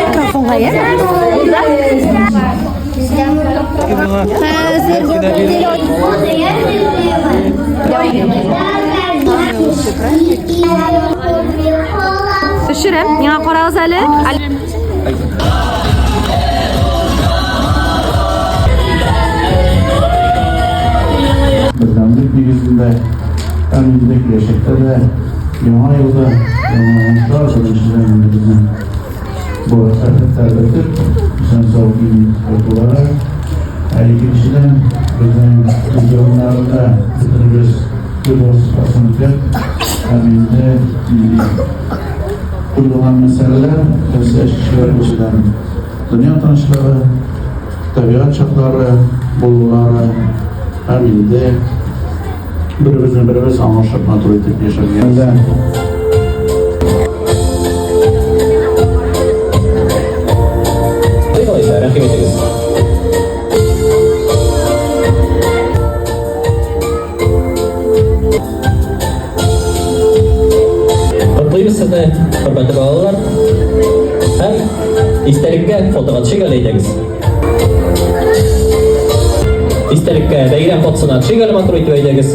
Микрофонга, я? Төшерәм. Миңа карагыз әле. Бердәмлек нигезендә һәм инде киләчәктә дә яңа елда яңа уңышлар, беренчедән инде безнең бу афәтләр бетеп, исән-сау имин кайтулары, ә икенчедән безнең регионнарда бөтенебез үз вазифасын үтәп, һәм инде куелган мәсьәләләр Россия чишелер дөнья тынычлыгы, табигать шартлары булулары һәм инде беребезне беребез аңлашып матур итеп яшәргә. Алайса, рәхим итегез. Котлыйбыз сезне, хөрмәтле балалар. Һәм истәлеккә фотога төшик әле әйдәгез. Истәлеккә бәйрәм фотосына төшик әле матур итеп әйдәгез.